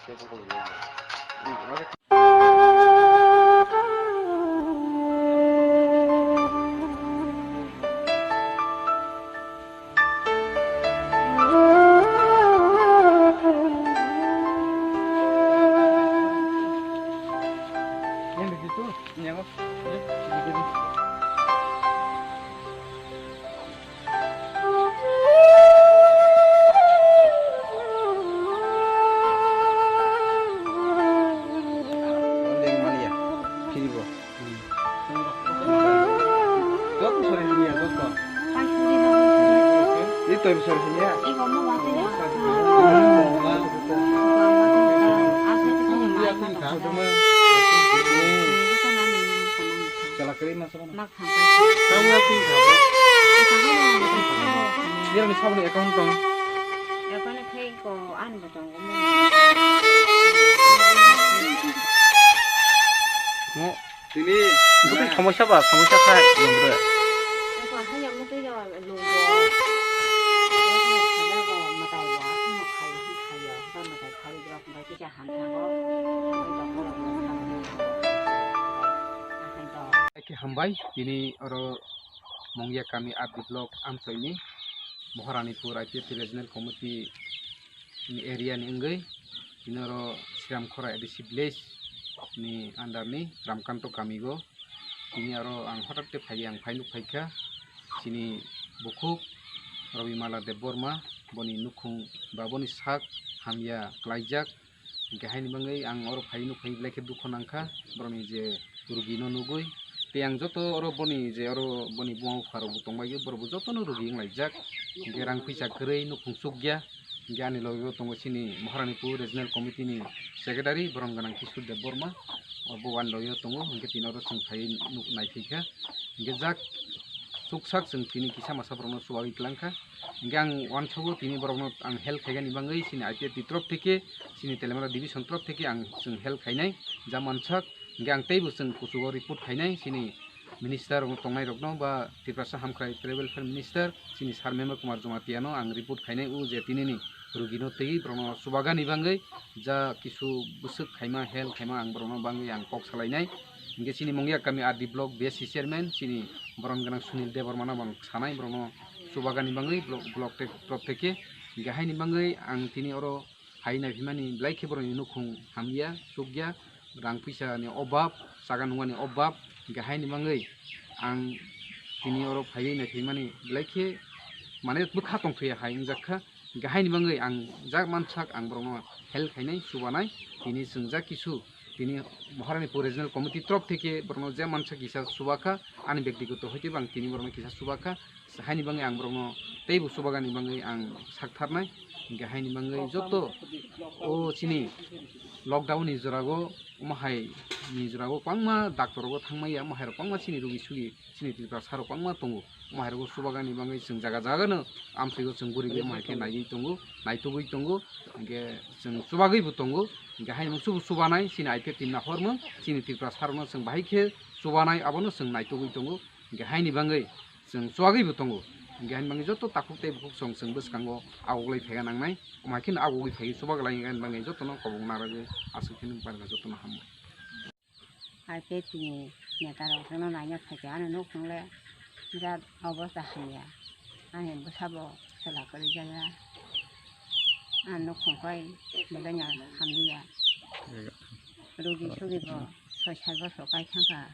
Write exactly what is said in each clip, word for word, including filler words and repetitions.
Joto sori niya, joto. Ito sori niya. Chala kiri mas. Mak thang pai. Tamo ya tin thabo. Ita hano. Dia ni sabni account tong. Account khai ko an bo tong. Mo. Tini. Bukan samosa ba, samosa khai yang bro. Ko haya mo to ya lo. Matai ya, mo khai khai ya, ba matai khai ya, ba kita han thago. Ake hambai, tini oro Mongya kami R D block Amchoini Moharanipur I P F T Regional Committee ni area ni wngwi tini oro Sriram Khora A D C village ni under ni Ramkanto kami go tini oro ang hotat khe phai ang phai nuk phaikha chini bukhuk Robimala Debbarma boni nukhung ba boni sak hamya klaijak. Hingke haini bagwi ang oro phai nuk phai belai khe dukhu nangkha, borokni je rugino nugwi. Tei ang joto oro boni je oro boni buma bupharokbo tongbaio, borokbo jotono rugi wnglaijak. Hingke rang pisa kwrwi nukhung chukya. Hingke ani logibo tongo chini Maharani Pur Regional Committee ni Secretary, borom gwnang Kishore Debbarma. O bo ani logibo tongo, hingke tini oro chwng phai nuk nai phaikha. Hingke jak chuksak chwng tini kisa masa borokno chuwagwi kwlangkha. Hingke ang uansago tini borokno ang help khaikani bagwi chini I P F T ni torop theke, chini Telemara division torop theke ang chwng help khainai, ja mansak. Hingke ang teibo chwng kuchugo report khainai chini minister rok tongnai rokno ba Tiprasa Hamkrai Tribal Welfare Minister chini Sir Memer Kumar Jamatia no ang report khainai o je tinini rugino tei borokno chubagani bagwi ja kisu bwswk khaima help khaima ang borokno bagwi ang kok salainai. Hingke chini Mongya kami R D block B S C chairman chini borom gwnang Sunil Debbarma no ang sanai borokno chubagani bagwi blo-, block te-, top theke. Hingke haini bagwi ang tini oro hai naiphimani belai khe borokni nukhung hamya, chukya, rang puisa ni obab, chaga nungani obab. Hingke haini bagwi ang tini oro phaiwi naiphimani belai khe mane bwkha tongthokya hai wngjakha. Hingke haini bagwi ang jak mansak ang borokno help khainai, chubanai, tini chwng jak kisu tini Maharani Pur Regional Committee torop theke borokno je mansak kisa chubakha, ani bektigoto hoite bo ang tini borokno kisa chubakha. Haini bagwi ang borokno teibo chubagani bagwi ang saktharnai. Hingke haini bagwi joto o chini lockdown ni jorago, omo hai ni jorago kwbangma doctor rogo thangmaya, omo hai rok kwbangma chini rugi sugi chini Tiprasa rok kwbangma tongo. Omo hai rogo chubagani bagwi chwng jaga jaga no amsoi o chwng guriwi omo hai khe naiwi tongo, naitugwi tongo, hingke chwng chubagwi bo tongo. Hingke haini bagwi chubu chubanai chini I P F T ni nahormung chini Tiprasa rokno chwng bahai khe chubanai abono chwng naitugwi tongo. Hingke haini bagwi chwng chuwagwi bo tongo. Hingke haini bagwi joto takhuk tei bukhuk song chwng bwskango agoglai phaikha nangnai. Omo hai kheno agogwi phaiwi chubaglai hingke haini bagwi jotono kobok narwgwi aswk kheno barga jotono hambai. Hai petini neta rok no naina phaikha ani nukhung le jat obosta hamya. Ani bwsabo chwla kwrwi jaya. Ani nukhung kai belai no hamliya. Rugi sugi bo soi sat bosor kai thangkha.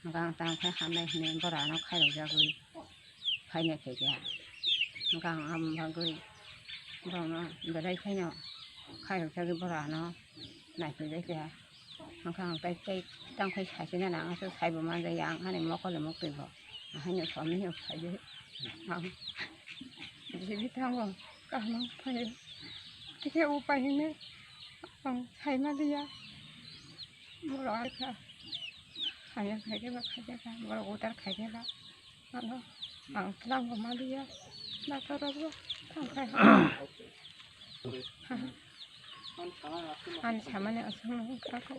Hwnkhe ang tamo khe hamnai hinwi borok ano khairokjagwi phainai khaikha. Hwnkhe ang amo bagwi borokno belai khaino khairokjagwi borok ano naikoljakya. Hwnkhe ang tei, tei tamo khe saichina nang aswk saibo manjakya ang ani mokol ni muktwi bo. Haino somni phaiwi ang jili thango kaham phaiwi. Tikhe upai hinwi ang saimaliya. Borok arokha hamya khaikhe ba khaikhe ba, borok udar khaikhe ba. Ano ang twlang bo maliya, doctor rok bo thang khai. Ani samani aswk nung kha kho.